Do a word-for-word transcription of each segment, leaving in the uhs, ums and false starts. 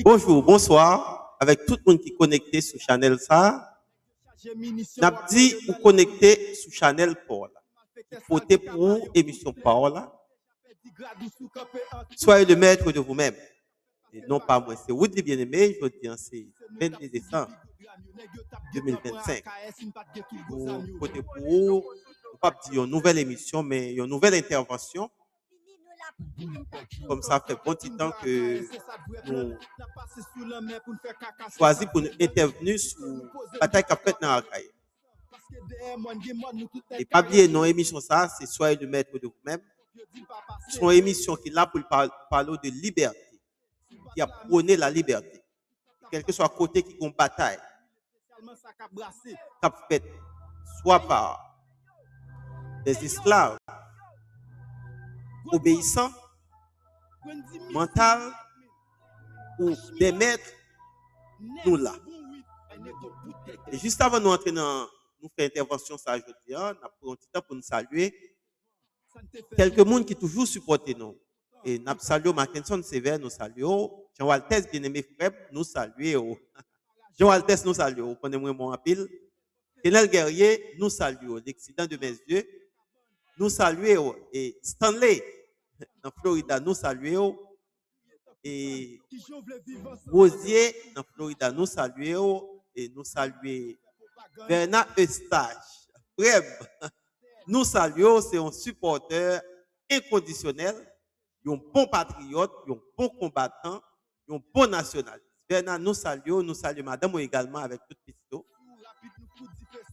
Bonjou, bonswa avèk tout moun ki konekte sou chanèl sa. N ap di ou konekte sou chanèl pa w la, ki pote pou ou emisyon pa w la. Soyez le maître de vous-même. E non pa mwen, se Woodly Bien-Aimé. Jodi a se vennde desanm de mil vennsenk. Nou pote pou ou, nou p ap di yon nouvèl emisyon, men yon nouvèl entèvansyon. Kòm sa fè bon ti tan ke nou chwazi pou nou entèvni sou batay k ap fèt nan Akayè. E pa bliye non emisyon sa, se Soyez le maître de vous-même. Se yon emisyon ki la pou l pa-, pale w de libète, ki ap pwone lalibète. Kèlkeswa kote ki gon batay k ap fèt, swa pa des esclaves obéissants, mental, ou des maîtres, nou la. E jis avan nou antre nan, nou fè entèvansyon sa jodi a, n ap pran yon ti tan pou n salye kèlke moun ki toujou sipòte nou. E n ap salye w, Mackenson Sévère, nou salye w. Jean Waltès, Bien-Aimé, frè m, nou salye w. Jean Waltès, nou salye w. Ou konnen m renmen w anpil. Kenel Guerrier, nou salye w. L'Accident de mes yeux, nou salye w. E Stanley, nan Florida, nou salye w. E Rosier, nan Florida, nou salye w. E nou salye Verna Eustache, frè m, nou salye w. Se yon sipòtè enkondisyonèl, yon bon patriyòt, yon bon konbatan, yon bon nasyonalis. Verna, nou salye w, nou salye madanm ou egalman avèk tout pitit ou.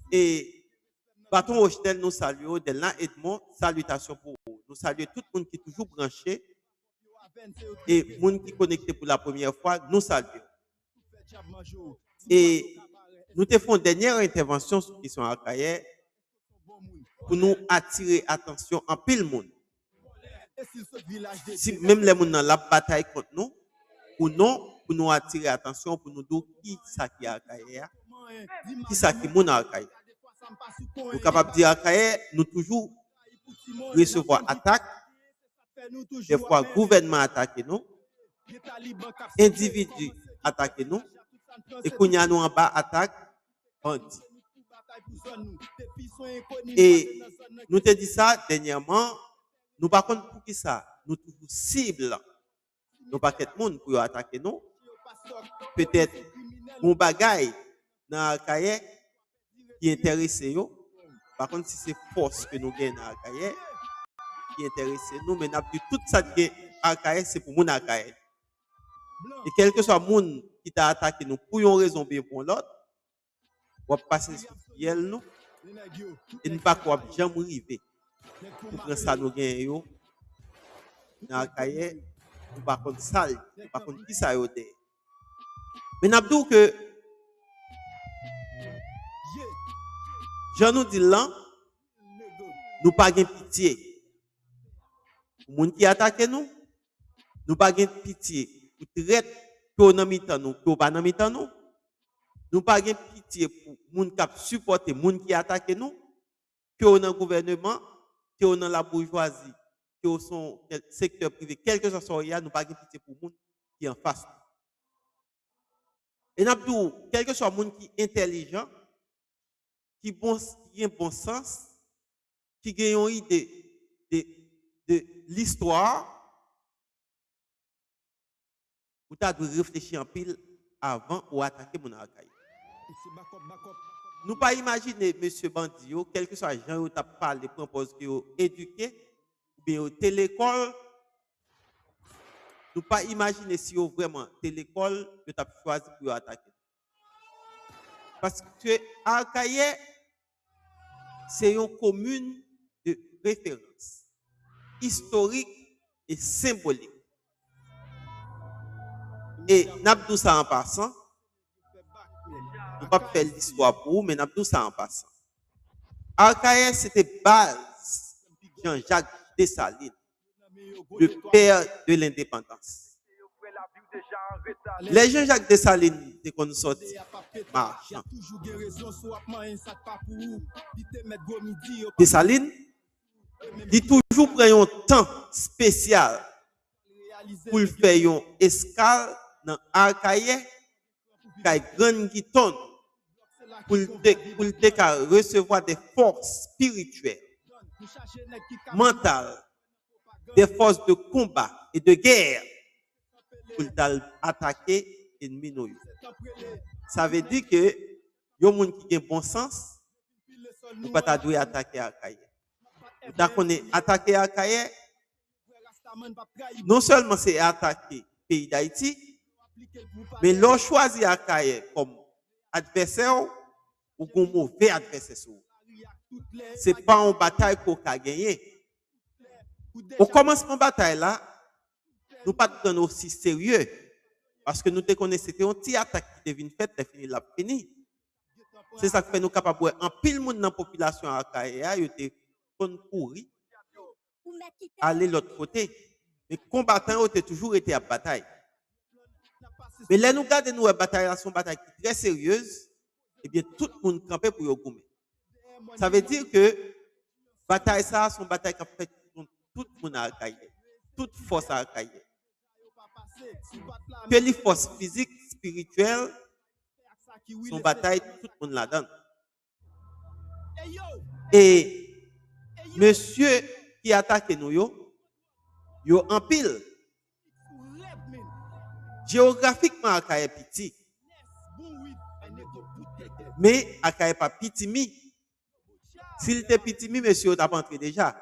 E Baton Wochnèl, nou salye w. Delna Edmond, salitasyon pou ou. Nou salye tout moun ki toujou branche e moun ki konekte pou la premyè fwa, nou salye w. E nou te fè yon dènyè entèvansyon sou kesyon Akayè pou nou atire atansyon anpil moun. Si menm lè moun nan l ap batay kont nou, ou non, pou nou atire atansyon, pou nou di w ki sa ki Akayè a, ki sa ki moun Akayè. Nou kapab di Akayè, nou toujou resevwa atak, dèfwa gouvènman atake nou, endividi atake nou, e kounye a nou anba atak bandi. E nou te di sa dènyèman, nou pa konn poukisa nou toujou sib yon pakèt moun pou yo atake nou. Petèt, yon bagay nan Akayè ki enterese yo. Pa konn si se fòs ke nou gen nan Akayè ki enterese nou, men n ap di tout sa k gen Akayè, se pou moun Akayè. E kèlkeswa moun ki ta atake nou pou yon rezon oubyen pou yon lòt, w ap pase sou fyèl nou, e n pa kwè w ap janm rive pou pran sa nou genyen yo nan Akayè, nou pa konn sa l ye, nou pa konn kisa yo dèyè. Men n ap di w ke, jan nou di l lan, nou pa gen pitye pou moun ki atake nou, nou pa gen pitye pou trèt, ke w nan mitan nou, ke w pa nan mitan nou, nou pa gen pitye pou moun k ap sipòte moun ki atake nou, ke w nan gouvèneman, ke w nan laboujwazi, ke w se yon kèl-, sektè prive, kèlkeswa sa w ye a, nou pa gen pitye pou moun ki anfas nou. E n ap di w, kèlkeswa moun ki entèlijan, ki bon, ki gen bon sans, ki gen yon ide de, de listwa, ou ta dwe reflechi anpil avan ou atake moun Akayè. Nou pa imajine mesye bandi yo, kèlkeswa jan yo t ap pale, pran pòz ke yo edike, oubyen yo te lekòl, nou pa imajine si yo vrèman te lekòl, yo t ap chwazi pou yo atake. Paske Akayè, se yon komin de referans, istorik e senbolik. E n ap di w sa an pasan, nou p ap fè listwa pou ou, men n ap di w sa an pasan. Akayè, se te baz Jean-Jacques Dessalines, le père de l'indépendance. Lè Jean-Jacques Dessalines te konn sòti Machan, Dessalines, li toujou pran yon tan espesyal pou l fè yon eskal nan Akayè, kay Grann Giton, pou l te, pou l te ka resevwa de fòs espirityèl, mantal, de fòs de konba e de gè pou l t al atake enmi nou yo. Sa vle di ke yon moun ki gen bon sans, ou pa ta dwe atake Akayè. Ou ta konnen atake Akayè, non sèlman se atake peyi Dayiti, men lè w chwazi Akayè kòm advèsè w, ou gon move advèsè sou ou. Se pa yon batay ke w ka genyen. O kòmansman batay la, nou pa t pran l osi serye, paske nou te konnen se te yon ti atak ki te vin fèt, lè fini l ap fini. Se sa k fè nou kapab wè anpil moun nan popilasyon Akayè a, yo te konn kouri ale lòt kote. Men konbatan yo te toujou rete ap batay. Men lè nou gade, nou wè batay la se yon batay ki trè seryez, ebyen, tout moun kanpe pou yo goumen. Sa vle di ke batay sa a se yon batay k ap fèt kont tout moun Akayè, tout fòs Akayè. Ke li fòs fizik, espirityèl, se yon batay tout moun ladan l. E mesye ki atake nou yo, yo anpil. Jewografikman, Akayè piti. Men Akayè pa pitimi. Si l te pitimi, mesye yo t ap antre deja.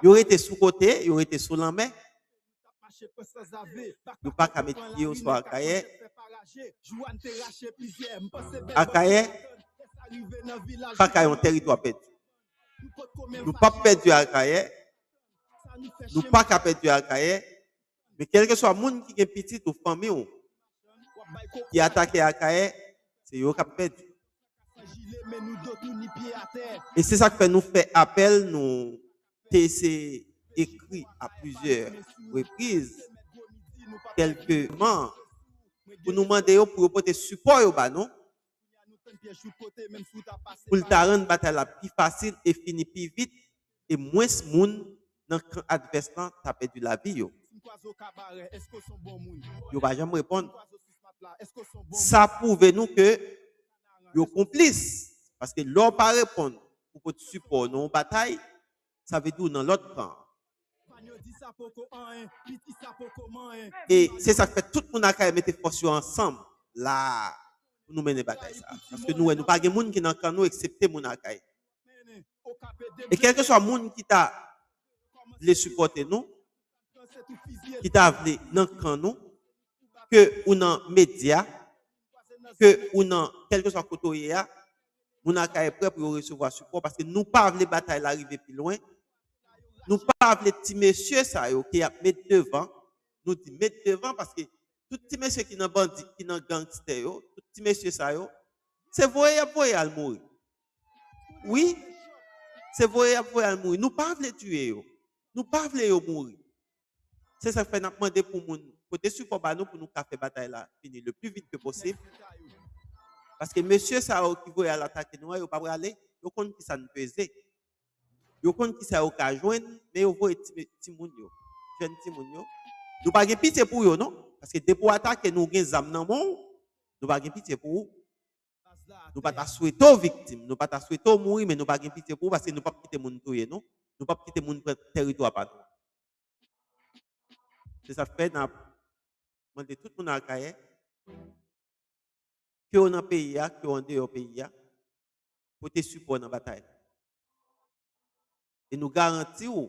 Yo rete sou kote, yo rete sou lanmè. Yo pa ka met pye yo sou Akayè. Akayè pa ka yon tèritwa pèdi. Nou p ap pèdi Akayè. Nou pa ka pèdi Akayè. Men kèlkeswa moun ki gen pitit ou fanmi w ki atake Akayè, se yo k ap pèdi. E se sa k fè nou fè apèl, nou te eseye ekri a plizyè repriz kèlke manm pou nou mande yo pou yo pote sipò yo ba nou, pou l ta rann batay la pi fasil e fini pi vit, e mwens moun nan kan advès lan ta pèdi lavi yo. Yo pa janm reponn. Sa pwouve nou ke yo konplis, paske lè w pa reponn pou pote sipò w nan yon batay, sa vle di w nan lòt kan an. E se sa k fè tout moun Akayè mete fòs yo ansanm la a pou nou mennen batay sa a. Paske nou wè, nou pa gen moun ki nan kan nou eksepte moun Akayè. E kèlkeswa moun ki ta vle sipòte nou, ki ta vle nan kan nou, ke ou nan medya, ke ou nan kèlkeswa kote w ye a, moun Akayè prè pou yo resevwa sipò, paske nou pa vle batay la rive pi lwen. Nou pa vle ti mesye sa yo ki ap met devan, nou di met devan, paske tout ti mesye ki nan bandi, ki nan gangstè yo, tout ti mesye sa yo, se voye y ap voye al mouri. Wi, se voye y ap voye al mouri. Nou pa vle tiye yo. Nou pa vle yo mouri. Se sa k fè n ap mande pou moun pote sipò ba nou pou nou ka fè batay la fini le pli vit ke posib. Paske mesye sa yo ki voye al atake nou an, yo pa prale, yo konn kisa n peze. Yo konn kisa yo ka jwenn, men yo voye ti, timoun yo, jèn timoun yo. Nou pa gen pitye pou yo, non. Paske depi w atake nou, w gen zam nan men w, nou pa gen pitye pou ou. Nou pa ta swete w viktim, nou pa ta swete w mouri, men nou pa gen pitye pou ou, paske nou p ap kite moun touye nou, nou p ap kite moun pran tèritwa pa nou. Se sa k fè n ap mande tout moun Akayè, ke w nan peyi a, ke w andeyò peyi a, pote sipò nan batay la. E nou garanti w,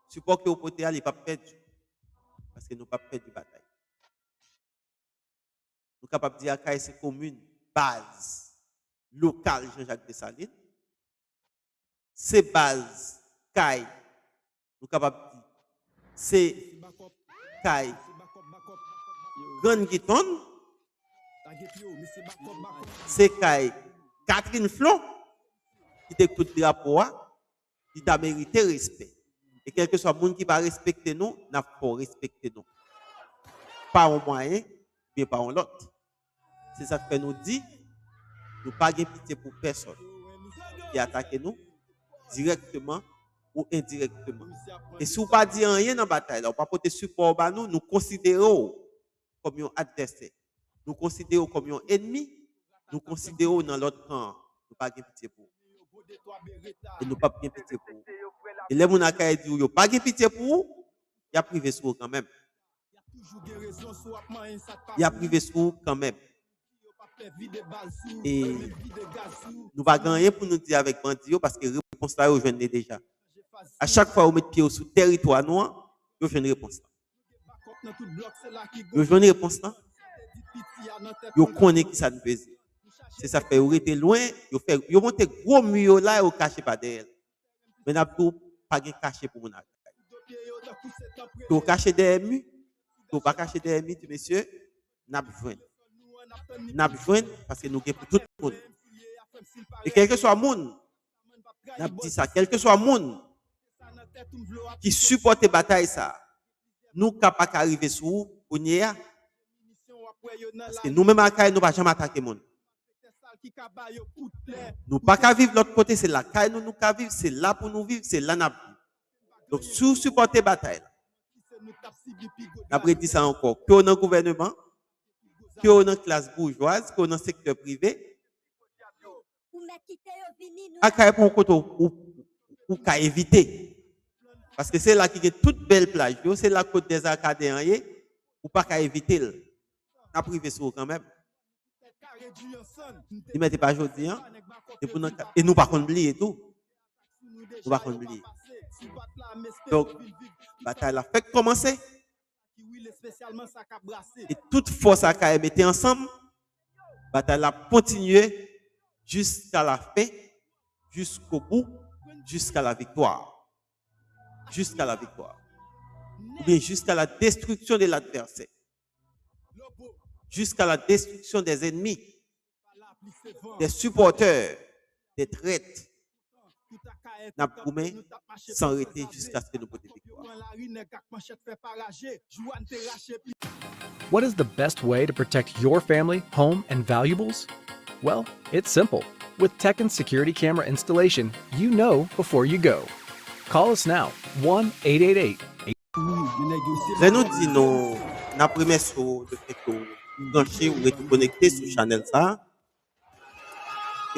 sipò ke w pote a, li p ap pèdi. Paske nou p ap pèdi batay. Nou kapab di Akayè se komin baz lokal Jean Jacques Dessalines. Se baz kay, nou kapab di, se kay Grann Giton, se kay Catherine Flon, ki te koud drapo a, li ta merite respè. E kèlkeswa moun ki pa respekte nou, n ap fè w respekte nou. Pa yon mwayen, oubyen pa yon lòt. Se sa k fè nou di, nou pa gen pitye pou pèsonn ki atake nou dirèkteman ou endirèkteman. E si w pa di anyen nan batay la, ou pa pote sipò w ba nou, nou konsidere w kòm yon advèsè. Nou konsidere w kòm yon ènmi, nou konsidere w nan lòt kan an. Nou pa gen pitye pou ou. E nou p ap gen pitye pou ou. E lè moun Akayè di w yo pa gen pitye pou ou, y ap rive sou ou kanmenm. Y ap rive sou ou kanmenm. E nou pa gen anyen pou nou di avèk bandi yo, paske repons la, yo jwenn li deja. A chak fwa yo met pye yo sou tèritwa nou an, yo jwenn repons la. Yo jwenn repons la. Yo konnen ki sa n peze. Se sa k fè yo rete lwen, yo fè, yo monte gwo mi yo la, yo kache pa dèyè l. Men n ap di w, pa gen kache pou moun Akay. Ke w kache dèyè mi, ke w pa kache dèyè mi, ti mesye, n ap jwenn. N ap jwenn paske nou gen pou tout moun. E kèlkeswa moun, n ap di sa, kèlkeswa moun ki sipòte batay sa, nou ka pa ka rive sou ou kounye a. Paske nou menm Akay, nou pa janm atake moun. Nou pa ka viv lòt kote, se lakay nou nou ka viv, se la pou nou viv, se la n ap viv. Donk, si w sipòte batay la, n ap redi sa ankò, ke w nan gouvèneman, ke w nan klas boujwaz, ke w nan sektè prive, Akay pa yon kote ou, ou, ou ka evite. Paske se la ki gen tout bèl plaj yo, se la Côte des Arcadins an ye, ou pa ka evite l. N ap rive sou ou kanmenm. Li mèt e pa jodi a, e pou nan ka, e nou pa konn bliye tou. Nou pa konn bliye. Donk, batay la fèk kòmanse. E tout fòs Akayè mete ansanm, batay la ap kontinye jiska la fen, jiskobou, jiska la viktwa. Jiska la viktwa. Oubyen jiska la destriksyon de ladvèsè. Jiska la destriksyon dè zènmi. Des supporters, des traîtres. N ap goumen san rete jiskaske nou pote viktwa. What is the best way to protect your family, home, and valuables? Well, it's simple. With Tekken Security Camera Installation, you know before you go. Call us now, one eight eight eight. Lè nou di nou, n ap remèsye w lefètke w branche, w rete konekte sou chanèl sa a.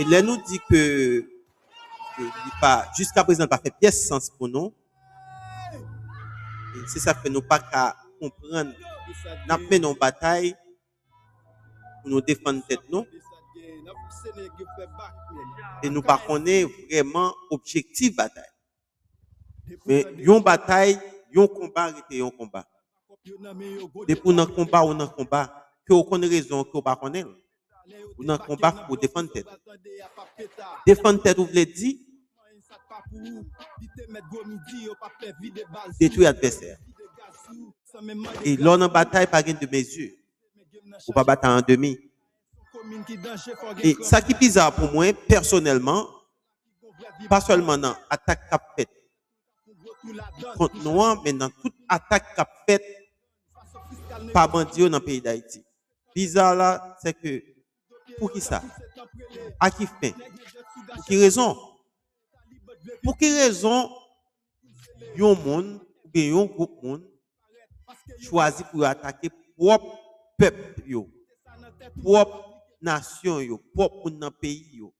E lè nou di ke, ke li pa, jiska prezan, li pa fè pyès sans pou nou, e se sa k fè nou pa ka konprann n ap mennen yon batay pou nou defann tèt nou, e nou pa konnen vrèman objektif batay. Men yon batay, yon konba rete yon konba. Depi w nan konba, ou nan konba. Ke w konn rezon, ke w pa konnen l. Ou nan konba, fòk ou defann tèt ou. Defann tèt ou vle di detwi advèsè a. E lè w nan batay, pa gen de mezi. Ou pa batay an demi. E sa ki biza pou mwen, pèsonèlman, pa sèlman nan atak k ap fèt kont nou an, men nan tout atak k ap fèt pa bandi yo nan peyi Dayiti. Biza la, se ke, poukisa? A ki fen? Pou ki rezon? Pou ki rezon yon moun oubyen yon gwoup moun chwazi pou yo atake pwòp pèp yo, pwòp nasyon yo, pwòp moun nan peyi yo,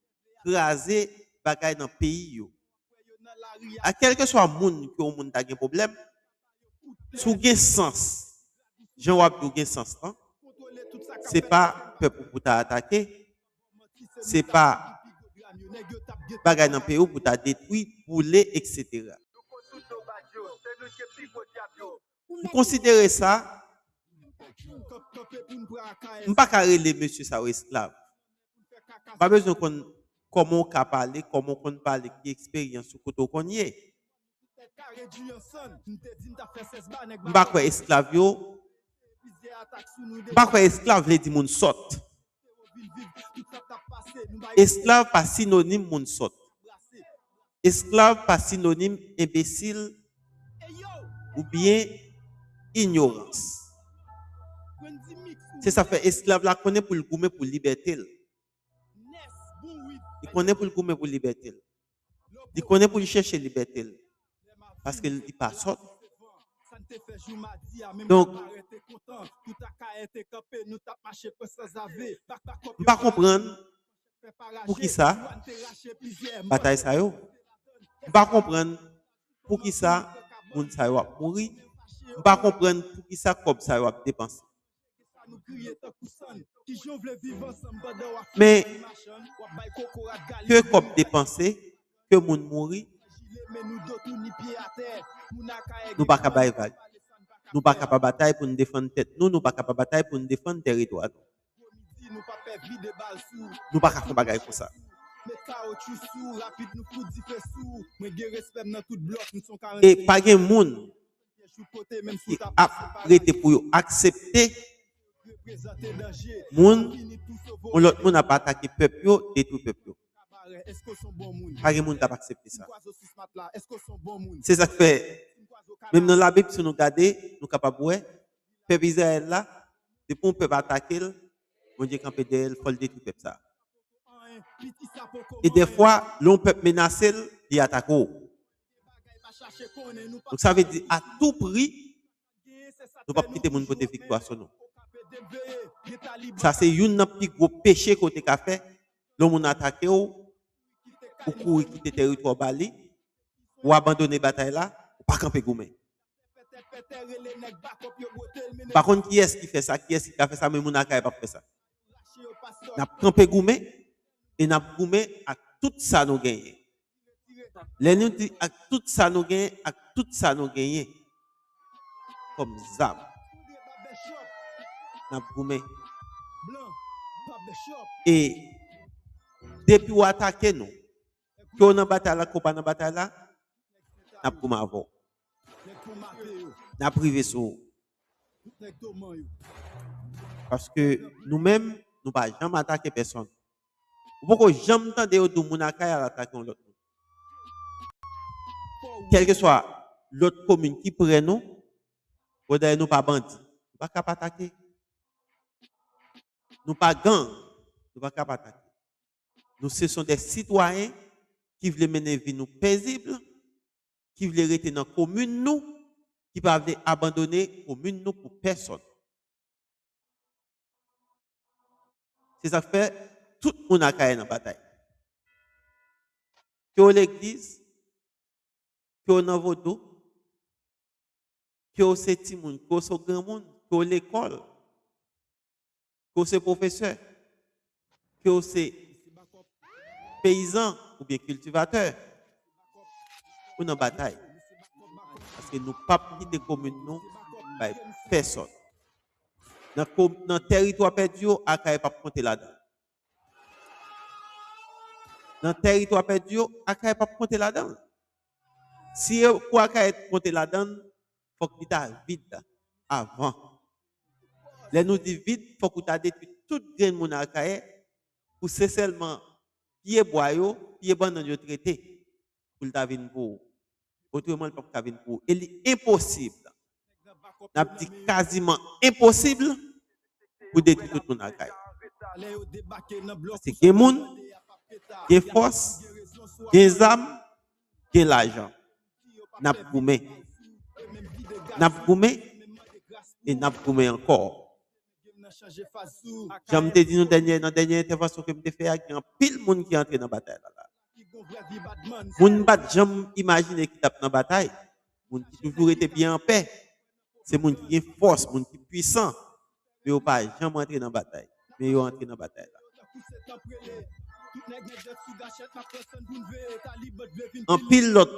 kraze bagay nan peyi yo? A kèlkeswa moun ke yon moun ta gen pwoblèm, si w gen sans, jan w ap di w gen sans lan, se pa pèp ou pou ta atake, se pa bagay nan peyi w pou ta detwi, boule, etsetera. M konsidere sa, m pa ka rele mesye sa yo esklav. M pa bezwen konn kòman w ka pale, kòman w konn pale, ki eksperyans ou, kote w konn ye. M pa kwè esklav yo, m pa kwè esklav vle di moun sòt. Esklav pa sinonim moun sòt. Esklav pa sinonim enbesil oubyen inyorans. Se sa fè esklav la konnen pou l goumen pou libète l. Li konnen pou l goumen pou libète l. Li konnen pou l chèche libète l. Paske li pa sòt. Donk, m pa konprann poukisa batay sa yo. M pa konprann poukisa moun sa yo ap mouri. M pa konprann poukisa kòb sa yo ap depanse. Men ke kòb depanse, ke moun mouri, nou pa ka bay vag. Nou pa ka pa batay pou n defann tèt nou, nou pa ka pa batay pou n defann tèritwa nou. Nou pa ka fè bagay konsa. E pa gen moun ki ap rete pou yo aksepte moun, yon lòt moun ap atake pèp yo, detwi pèp yo. Pa gen moun k ap aksepte sa. Se sa k fè, menm nan Labib, si nou gade, nou kapab wè, pèp Izrayèl la, depi yon pèp atake l, Bondye kanpe dèyè l, fò l detwi pèp sa. E dèfwa, lè yon pèp menase l, li atake w. Donk, sa vle di, a tou pri, nou p ap kite moun pote viktwa sou nou. Sa se youn nan pi gwo peche ke w te ka fè. Lè yon moun atake w, ou kouri kite tèritwa w ba li, ou abandone batay la, ou pa kanpe goumen. M pa konn kiyès ki fè sa, kiyès ki ka fè sa, men moun Akayè p ap fè sa. N ap kanpe goumen e n ap goumen ak tout sa nou genyen. Lè nou di ak tout sa nou genyen, ak tout sa nou genyen kòm zam, n ap goumen. E depi w atake nou, ke w nan batay la, ke w pa nan batay la, n ap goumen avè w. N ap rive sou ou. Paske nou menm, nou pa janm atake pèsonn. Ou poko janm tande yo di w moun Akayè al atake yon lòt moun. Kèlkeswa lòt komin ki pre nou, bon, dayè nou pa bandi. Nou pa kab atake. Nou pa gang. Nou pa kab atake. Nou, ce sont des citoyens ki vle mennen vi nou pezib, ki vle rete nan komin nou, ki pa vle abandone komin nou pou pèsonn. Se sa k fè tout moun Akayè nan batay. Ke w legliz, ke w nan vodou, ke w se timoun, ke w se granmoun, ke w lekòl, ke w se pwofesè, ke w se peyizan oubyen kiltivatè, ou nan batay. Paske nou p ap kite komin nou bay pèsonn. Nan ko-, nan tèritwa pèdi yo, Akayè p ap konte ladan l. Nan tèritwa pèdi yo, Akayè p ap konte ladan l. Si e pou Akayè konte ladan l, fòk li ta vid avan. Lè nou di vid, fòk ou ta detwi tout grenn moun Akayè pou se sèlman pye bwa yo, pye bannann yo t rete pou l ta vin pou ou. Otreman, li p ap ka vin pou ou. E li enposib. N ap di kaziman enposib pou detwi tout moun Akayè. Paske gen moun, gen fòs, gen zam, gen lajan. N ap goumen. N ap goumen e n ap goumen ankò. Jan m te di nou dènye, nan dènye entèvansyon ke m te fè a, gen anpil moun ki antre nan batay la, la. Moun m pa t janm imajine ki t ap nan batay. Moun ki toujou rete byen anpè. Se moun ki gen fòs, moun ki pwisan. Men yo pa janm antre nan batay. Men yo antre nan batay la. Anpil lòt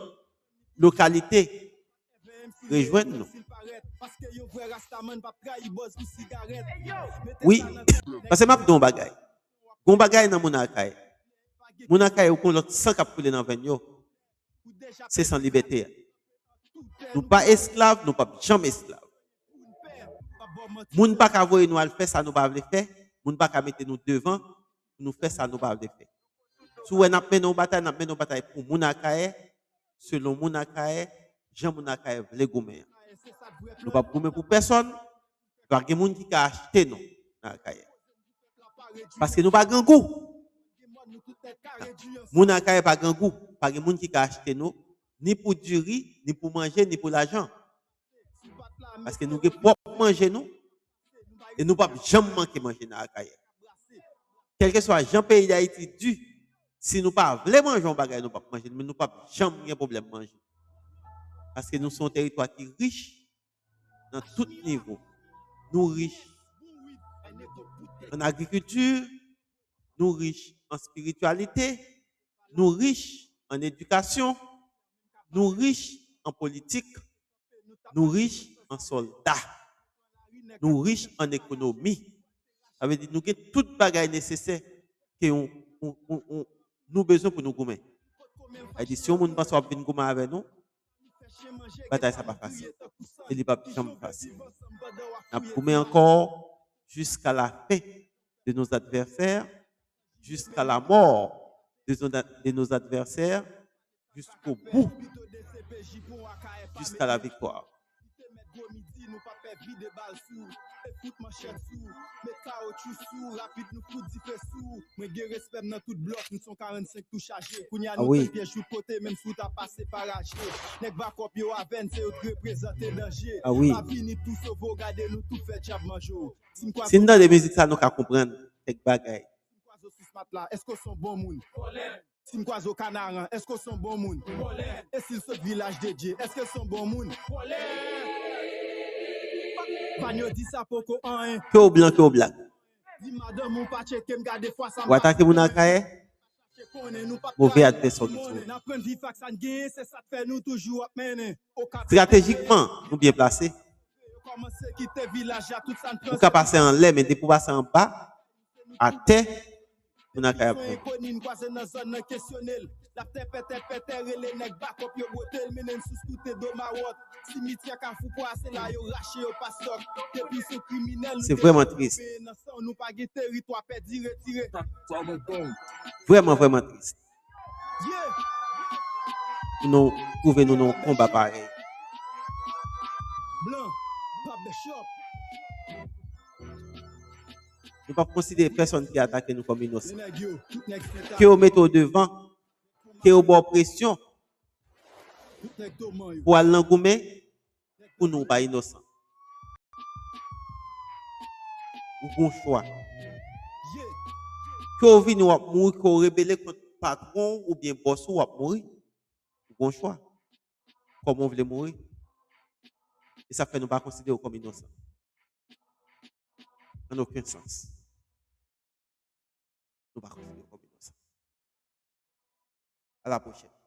lokalite rejwenn nou. Wi, paske m ap di w yon bagay. Gon bagay nan moun Akayè. Moun Akayè yo gon lòt san k ap koule nan venn yo. Se san libète a. Nou pa esklav, nou p ap janm esklav. Moun pa ka voye nou al fè sa nou pa vle fè. Moun pa ka mete nou devan pou nou fè sa nou pa vle fè. Si w wè n ap mennen yon batay, n ap mennen yon batay pou moun Akayè, selon moun Akayè, jan moun Akayè vle goumen an. Nou p ap goumen pou pèsonn, pa gen moun ki ka achte nou nan Akayè. Paske nou pa grangou. Moun Akayè pa grangou, pa gen moun ki ka achte nou ni pou diri, ni pou manje, ni pou lajan. Paske nou gen pwòp manje nou, e nou p ap janm manke manje nan Akayè. Kèlkeswa jan peyi Dayiti di, si nou pa vle manje yon bagay, nou p ap manje l, men nou p ap janm gen pwoblèm manje. Paske nou se yon teritwa ki rich nan tout nivo. Nou rich an agrikilti, nou rich an espirityalite, nou rich an edikasyon, nou rich an politik, nou rich an sòlda, nou rich an ekonomi. Sa vle di nou gen tout bagay nesesè ke yon, yon, yon, yon, nou bezwen pou nou goumen. Sa vle di si yon moun panse w ap vin goumen avè nou, batay sa pa fasil. E li p ap janm fasil. N ap goumen ankò jusqu'à la fin de nos adversaires, jusqu'à la mort de nos, de nos adversaires, jusqu'au bout, jusqu'à la victoire. Mwen gen respè m nan tout blòk, nou se yon karannsenk tou chaje. Kounye a nou tann pyèj tout kote, menm si w ta pase pa raje. Nèg bakòp yo avè n, se yo k reprezante danje. Pa vini tou sove w, gade nou tout fè djab manje w. Si m kwaze w, tande mizik sa, nou ka konprann kèk bagay. Si m kwaze w sou smat la, èske w se yon bon moun? Si m kwaze w Kanaran, èske w se yon bon moun? E si l sot Vilaj de Dye, èske l se yon bon moun? Panyo di sa poko anyen. Ke w blan, ke w blak. Di madanm ou pa tcheke m, gade fwa sa m. W atake moun Akayè? Move advèsè w gen sou ou. N ap pran viv ak sa n genyen, se sa k fè nou toujou ap mennen. Estratejikman, nou byen plase. Ou ka pase anlè, men depi w pase anba, atè, moun Akayè ap pran. L ap tèpètèpètè, rele nèg bakòp yo bwote l, mennen l sou skoutè do mawòt. Simityè Kafou Pwa, se la yo rache yo pa stòk. Depi w se yon kriminèl, se vrèman tris. Nou pa gen teritwa pèdi retire. Vrèman, vrèman tris. Pou nou twouve nou nan yon konba parèy. Blan, pap de chòp. Nou p ap konsidere pèsonn ki atake nou kòm inosan. Ke yo mete w devan, ke yo ba w presyon pou al nan goumen, pou nou, ou pa inosan. Ou gon chwa. Ke w vini, w ap mouri, ke w rebele kont patwon w oubyen bòs ou, w ap mouri. Ou gon chwa. Kòman w vle mouri? E sa fè nou pa konsidere w kòm inosan. An okenn sans. Nou pa konsidere w kòm inosan. A la pwochèn.